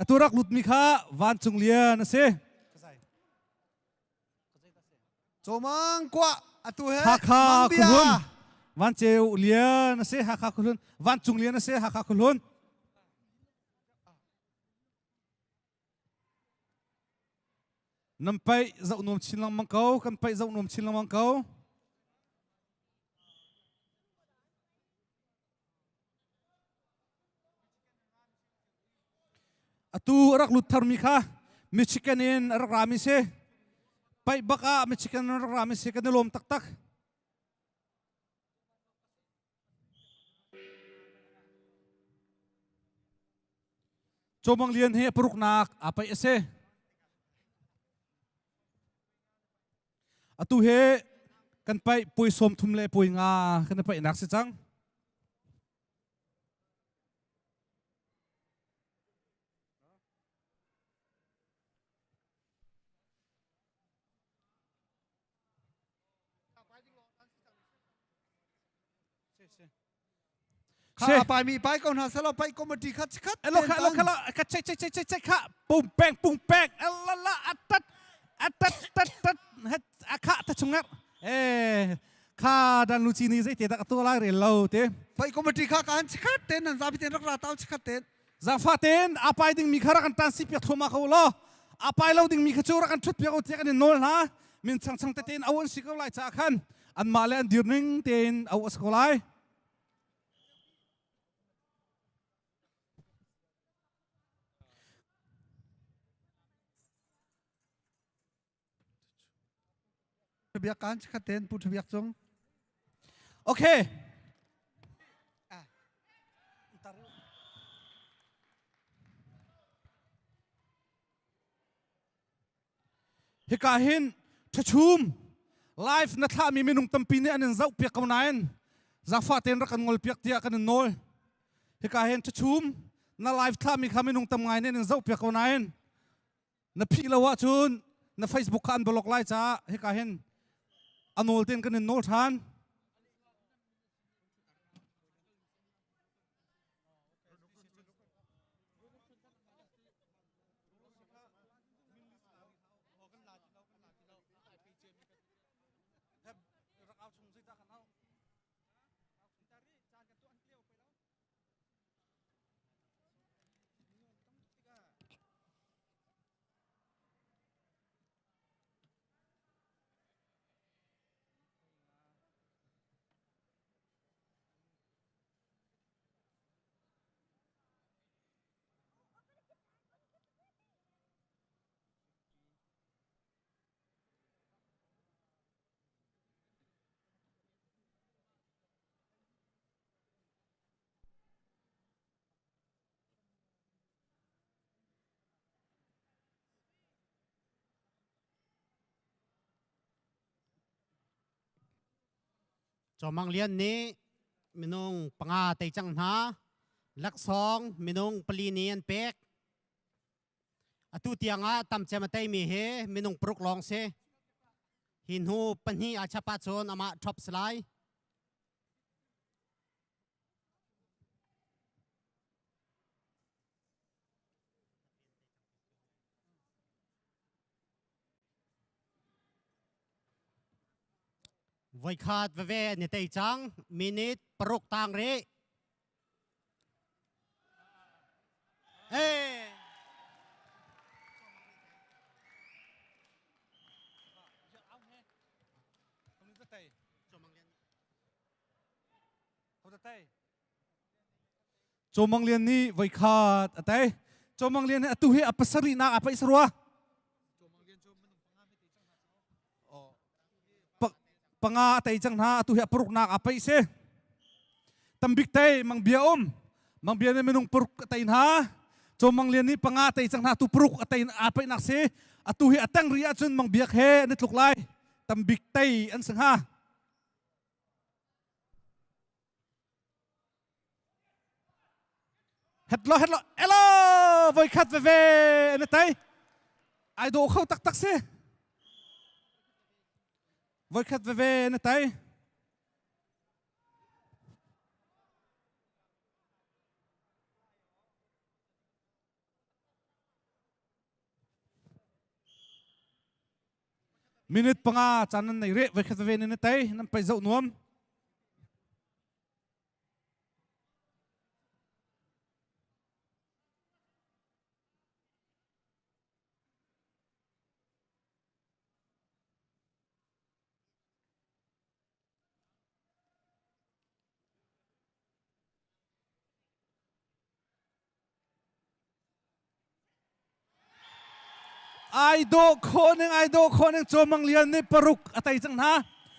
Atu rak lutmi kha vancung lian a si. Cawmang kuah atu he Hakha khuhlun Vanceu lian a si Hakha khuhlun Vancung lian a si Hakha khuhlun Nan paih zoh nuam chin lengmang ko kan paih zoh nuam chin lengmang ko Atu a rak lut tharmi kha Michigan in a rak rami si. Paih bak ah Michigan in a rak rami si. Kan i lawm taktak. Cawmang Lian hi a paruknak aa paih a si. Atu hi kan paih puai 30 le puai nga kan i paihnak si cang. Kha pai mi pai ko hna selaw pai committee kha chikhat elo kha elo kha ka che che che che che kha pum peng pung peng la la atat atat tat tat het akha ta chungar eh kha dan lu chi ni zei te dak tu lai rel lo te pai committee kha kan chikhat ten nan zapi ten rak ra tau chikhat ten zafa ten apai ding mi kha rak kan tan si piak thoma ko lo apai lo ding mi kha chu rak kan thut piak o tiak an nol hna min chang chang te ten au an si ko lai cha khan an ma le an dir ning tein au as ko lai Biak kan khat ten pu biak cung. Okay. Hika hin ṭhachum live na thlahmi minung tampi nih an in zoh piak ko nain zafa tein rak kan ngol piak tiah kan in nawl. Hika hin ṭhachum na live thlahmi kha minung tam ngai nih an in zoh piak ko nain na phih lo ahcun na Facebook kha an block lai caah hika hin a nawl tein kan in nawl ṭhan. Cawmang Lian nih minung panga tei cang hna. Laksawng minung pali nih an pek. Atu tiangah tamcem a teimi hi minung paruk lawng si. Hi hnu pahnih aa chap ahcun amah top si lai. Voikhat veve an i tei cang. Minute paruk tang rih. Hey! Cawmang Lian nih voikhat a tei. Cawmang Lian hi atu hi a pasarihnak a paih sarua. Panga a tei cang hna atu hi a paruknak a paih si. Tambik tei Mang Bia um. Mang Bia nih minung paruk a tei hna. Cawmang Lian nih panga a tei cang hna atu paruk a tei a paihnak si. Atu hi a teng ri ahcun Mang Biak he an i tluk lai. Tambik tei an si hnga. Hetlo hetlo elo voikhat veve na tei ai dawh kho taktak si voikhat veve na tei Minute panga caan nan nei reh voi khat ve nan tei nan pai zoh nuam. Ai dawh khawh ning ai dawh khawh ning Caw Mang Lian nih paruk a tei cang hna.